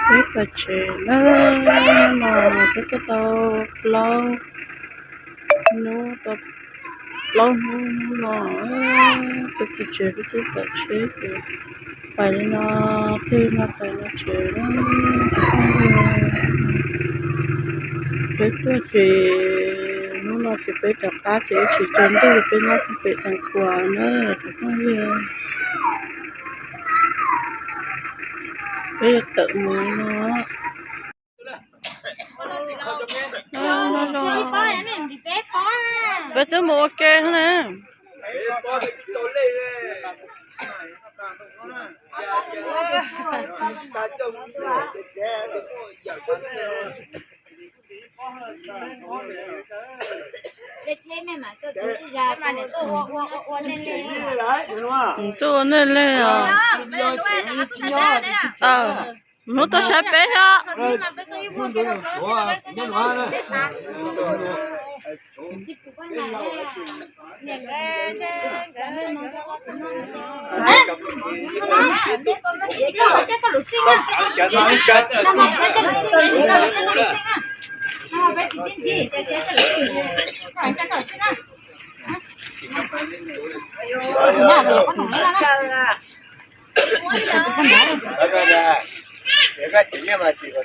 Peb pais tsev na, no peb tuaj tau plaub hnub, tau plaub hnub no, peb pais tsev peb twb tawm tsheb ces pais li no, twb no pais no tsev. Peb tuaj ces hnub no ces peb rov qab ces ib tsis tsaus ntuj peb nyob pem Xeev Khuam na cov phooj ywg. Peb yuav tawm mus no. Peb twb mus ua ke na. Tuaj ua nej lej os. Hnub tuaj saib peb os.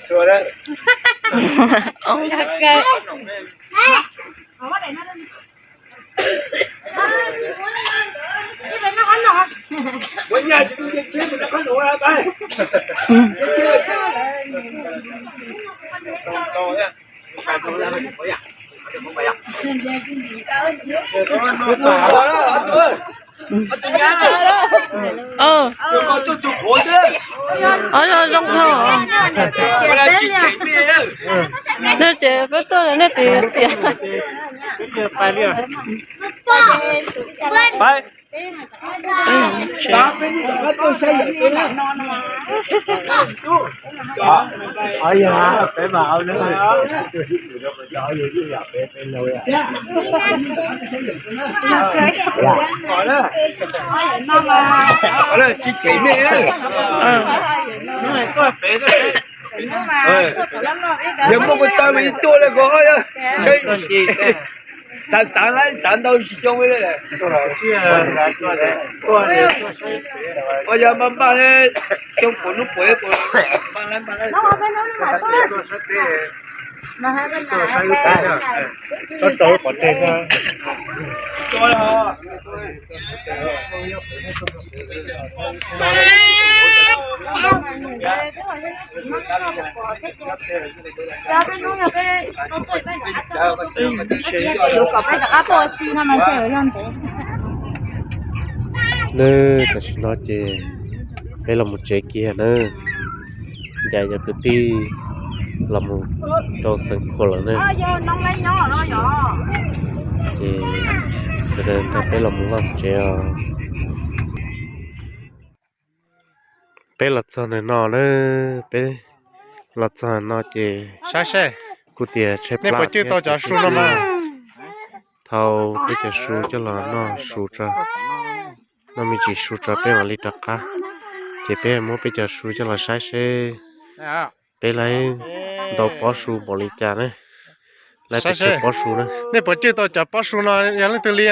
Zoo dhau. Nej ces peb tuaj nej tias tias. Tsis cheem me. Yog muaj kuv tau mas ib tuaj li ko. Xav xav lawm, xav ntau tsis xyoo li. Yog npaj npaj li xyoo puas hnub puas puas npaj li npaj li. Nawb, tam sim no ces peb los mus tsev kiag nawb. Ncaim cov kwv tij los mus rau Xeev Khuam lawm nawb. Ces sawv daws nrog peb los mus noj tsev os. Peb los txog ntawm no nawb, peb los txog no ces saib seb kuv tias tshaib plab cwj tau cov su no mas. Thau peb cov su coj los noj su tso. Noj me ntsis su tso peb mam li rov qab. Ces peb muab peb cov su coj los saib seb peb lawv ntau pob su npaum li cas ne. Lawv peb tsis pob su na. Nej puas cwj tau cov pob su no yog leej twg li a?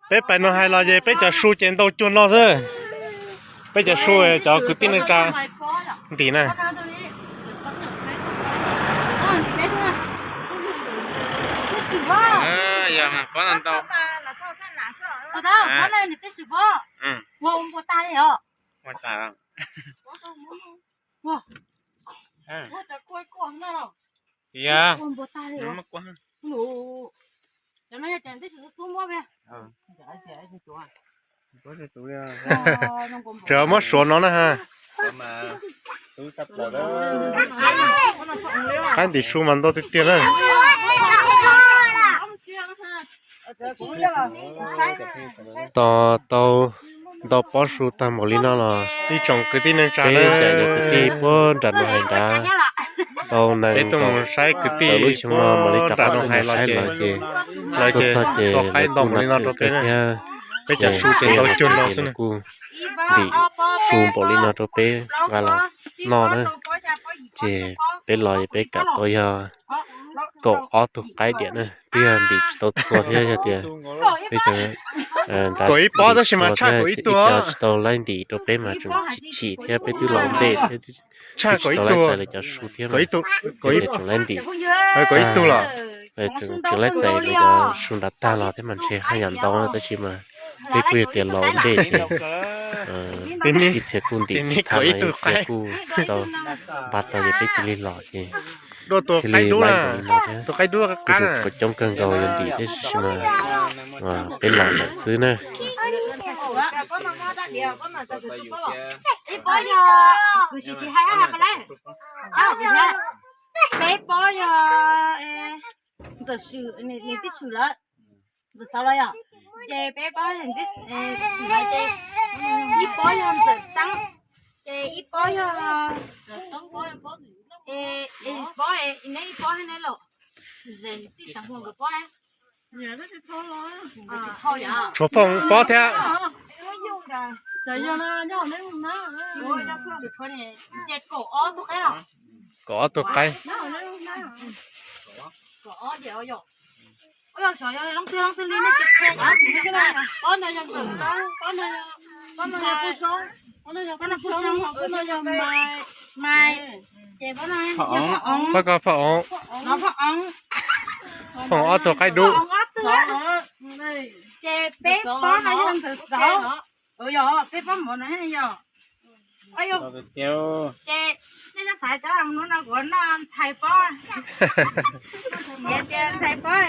Peb pais no hais los ces peb cov su ces ntau cuag no xwb. Peb cov su cov kwv tij neej tsa ntim na. Tseem muab suav no na ha. Qaib ntim su mas ntau tiag tiag na. Tos tau ntau pob su tag npaum li no los ib tsoom kwv tij neej tsa, peb cov kwv tij puag nram no hais nrad tau nees nkaum tawm lub xyoo no mam li rov qab tuaj mus saib lawv ces tuaj txog ces lawv kuj noj kawg thiab. Peb cov su ces tau cuag no xwb na. Kuj ntim su npaum li no rau peb nqa los noj na. Ces peb los peb kam tau yog kaum ob tug qaib diam na, twb yog ntim tsis tau txhua thiab yog tias peb cov kaum ib pob tab sis mas tshaj kaum ib tug, ib co tsis tau laib ntim rau peb mas tseem chim chim thiab peb twb los ntej thiab tshaj kaum ib tug, txais lawv cov su thiab mas tseem laib ntim, kaum ib tug los tseem laib txais lawv cov su nrad tag los thiab mas ntshe haj yam ntau na tab sis mas peb kuj yog tias los ntej ces ib txhia kuj ntim tag los ib txhia kuj tau npaj tau ces peb cia li los ces thiaj li laib npaum li no thiab. Kuj tseem tshuav coob kawg nkaus yuav ntim thiab sis mas peb los lawm xwb na. Peb pob yog Ntxawm Swm, nws tib swm lawm, Ntxawm Xauv los yom, ces peb pob yog Ntxawm Swm lawm ces ib pob yog Ntxawm Teeb, ces ib pob yog, pob, neb ib pob hab neb los, tij xeev nkawd pob na. Tshuav Phoom pob thiab. Kaum ob tug qaib. Pob ko Phom Oov. Phoom ob tug qaib dub. Ces peb pob no yog Ntxawm Xauv. Yog peb pob mov no yog. Ces nej xav cov nuav no kuv noj ntxhais pob. Yog tias ntxhais pob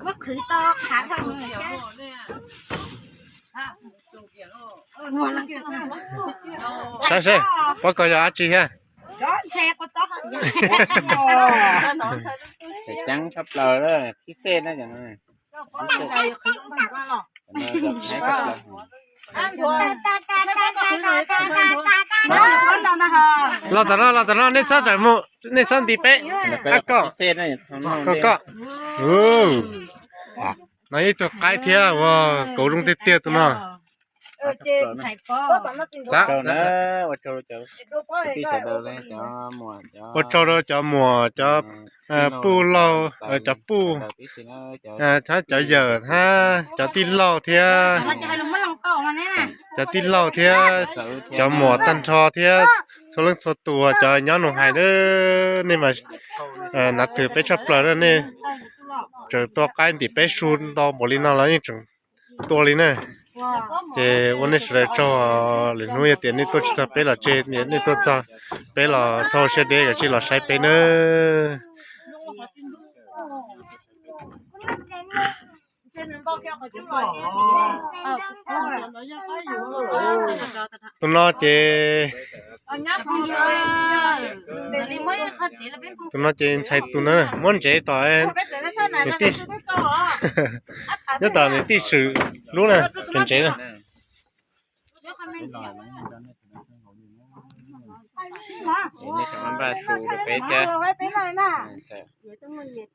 muab qhwv tau qhav tau. Saib seb, pob ko yog dab tsi thiab? Ceev tshaj plaws, qhib xej na. Los tom no, los tom no, nej txhob ram mus, nej txhob nti peb. Koj, koj, koj. No ib tug qaib thiab, ua kauv zoo tiag tiag tus no. Ua tsaug rau cov muam, cov puj laug, cov puj, hab cov yawm, hab cov tij laug thiab, cov tij laug thiab cov muam tag nrho thiab txhua leej txhua tus cov nyob Noom Hais na, nej mas nav twm peb tshaj plaws na, nej tseem tua qaib ntim peb su ntau npaum li no los yeej tseem tua li na. Ces ua nej sawv daws tsaug, lwm hnub yog tias nej tuaj tsis txog peb los tseg, nej tuaj txog peb los txhob siab deb, kav tsij los saib peb nawb. Tus no ces, tus no ces ntxhais tus na, muab ntsev tom nws tij, nyob tom nws tij Swm lub na, tus ntsev na. Nej tseem npaj su rau peb thiab.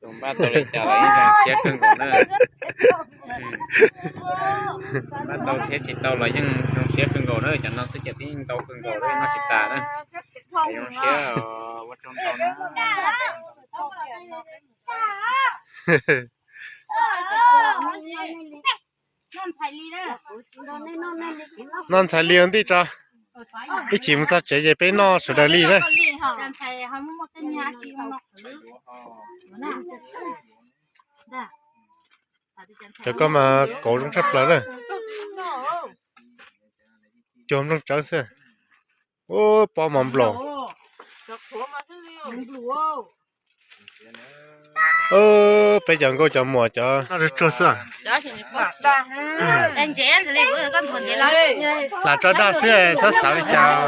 Tus npaj tau li cas los yeej zoo siab kawg nkaus na. Npaj tau thiab tsis tau los yeej zoo siab kawg nkaus na, cov no xwb ces twb yeej ntau kawg nkaus, noj tsis tas na. Zoo siab, ua tsaug ntau na. Noj ntxhais li ua ntij tso, ib chim mus txog tsev ces peb noj sawv daws li na. Cov ko mas kauv zoo tshaj plaws na. Cuag nplooj tsawb xwb. Ub, pob mov nplaum. Peb cov nkauj cov muam cov noj tsuag tsuag xwb. Hla tso dag xwb, txhob xav li cas.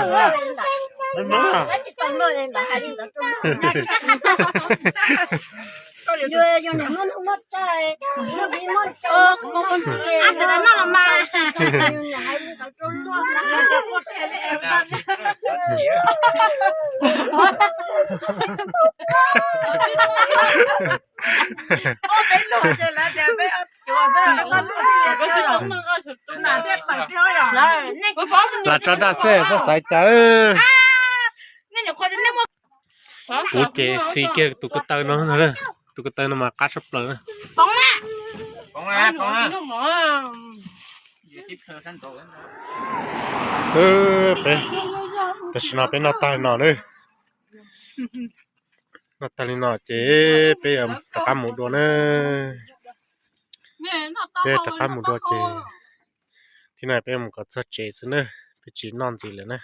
Lam tso daj xwb, txhob xav cas. Kuv ces xis kiag tus ko taw no, tus ko taw no mas qab tshaj plaws. Tam sim no peb noj tag li no na. Noj tag li no ces peb yuav rov qab mus dua na. Peb rov qab mus dua ces, thiab no peb mus kom txog tsev xwb na, peb tsis noj ntxiv lawm na.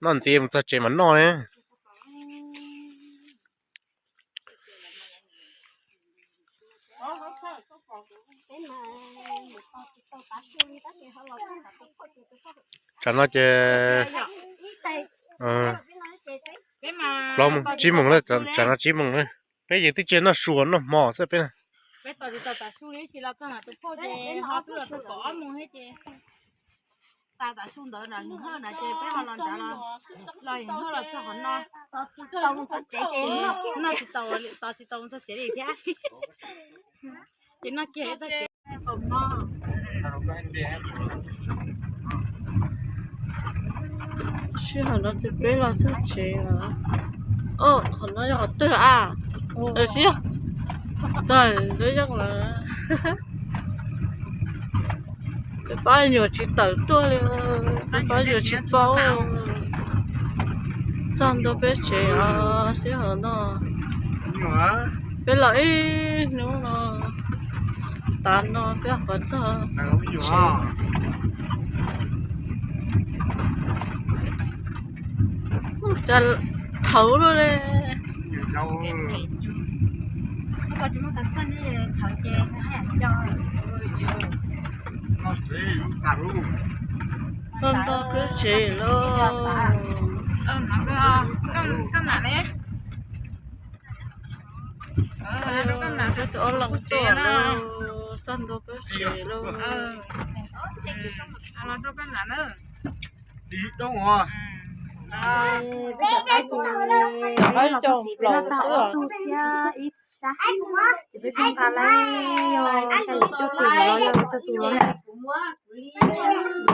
Noj ntxiv mus txog tsev mas noj na. Tsam no ces plaub moos tsib moos lawm, tsam no tsib moos na. Peb yeej twb tsis noj su noj hmo xwb peb. Peb tos tsis tau tav su li, tsis los txog nram tus phauj ces ho twb los txog kaum ob moos thiab ces tas tav su ntawd nram hwj na ces peb ho los nrad los, los hwj los txog qhov no, tau mus txog tsev ces noj tsis tau, tos tsis tau mus txog tsev li thiab. Ces noj kiag txog tsev. Sij hawm no ces peb los txog tsev lawm. Qhov no yog qhov twg a? Sib txawm ntxwv zoo lawm. Peb pab nyuam tsis tawm tuaj li, peb pab nyuam tsis paub. Txog ntua peb tsev os, sij hawm no peb los ib hnub no, tav no peb qhov txog tsev. Cas thaum luaj li. Txog ntua peb tsev lawm. Peb tus ob leeg tuaj lawm, txog ntua peb tsev lawm. Qaib coj plaws xwb. Ces peb kuj nqa lawm, yog xya yim cuaj tus no yog txog tus no na.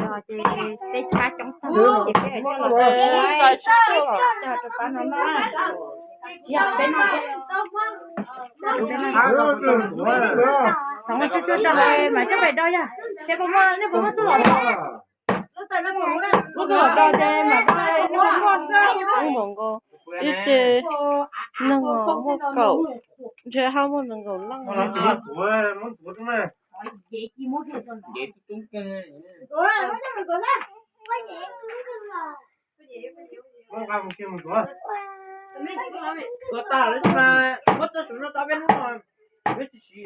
Yog ces peb tshab coob tag ces peb coj los txais tsis tuaj, coj rau pab no na. Peb no txhob tsuj tsuag rau mas coj pais do yog ces puas muaj, nej puas muaj txuj lom do? Txuj lom do ces mas muaj, muaj nkaus ib ce neeg muaj kaum, ntshe haj muaj nees nkaum leej. Tuav tas lawm mas muab txoj saum no tau peb hnub no, peb tsis siv.